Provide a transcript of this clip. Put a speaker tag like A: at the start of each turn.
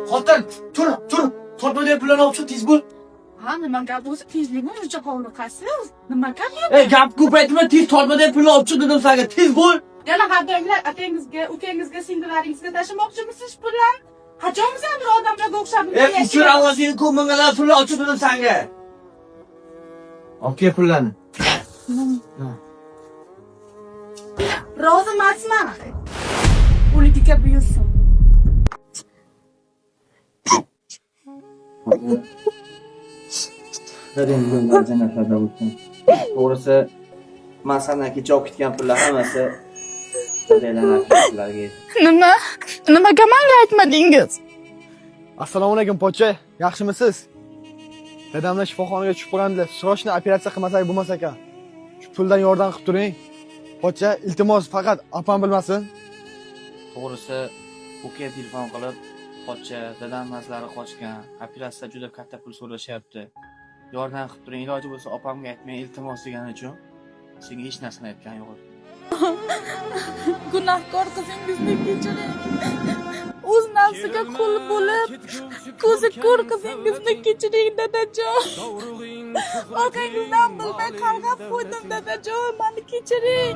A: Xotin, tur, tur. Tortmadagi pullarni olib chiq, tez bo'l.
B: Ha, nima gap o'zi, tezlikmi uncha hovliqasiz? Nima gap?
A: Ey, gap ko'paytirma, tez tortmadagi pulni olib chiq dedim senga, tez bo'l.
B: Yana har doimlar atangizga, ukangizga, singillaringizga tashlamoqchimisiz pullarni? Qachon bizlar bir odamlarga o'xshab
A: Ey, uchir ovozingni ko'minglar, pulni olib chiq dedim senga. Olib kel pullarni.
B: Rozi emasman. Unikiga buyursin.
A: Jannatlarda bo'lsin. To'g'risi, man sandan kecha olib ketgan pullar hammasi dadanglarning pullariga.
B: Nima? Nimaga menga aytmadingiz?
C: Assalomu alaykum, pochcha, yaxshimisiz? Dadamlar shifoxonaga tushib qolgandilar. Срочно operatsiya qilmasak bo'lmas ekan. Shu puldan yordam qilib turing. Pochcha, iltimos, faqat opam bilmasin.
A: To'g'risi, uka telefon qilib, pochcha, dadam mazlari qochgan, operatsiya juda katta pul so'rashyapti. Yordam qilib turing, iloji bo'lsa opamga aytmang, iltimos degani uchun senga hech narsani aytgani yo'q.
B: Gunohkor qizingizni kechiring. O'z nafsiga qul bo'lib, ko'zi ko'r qizingizni kechiring, dadajon. Orqangizdan bilmay qarg'ab qo'ydim, dadajon, meni kechiring.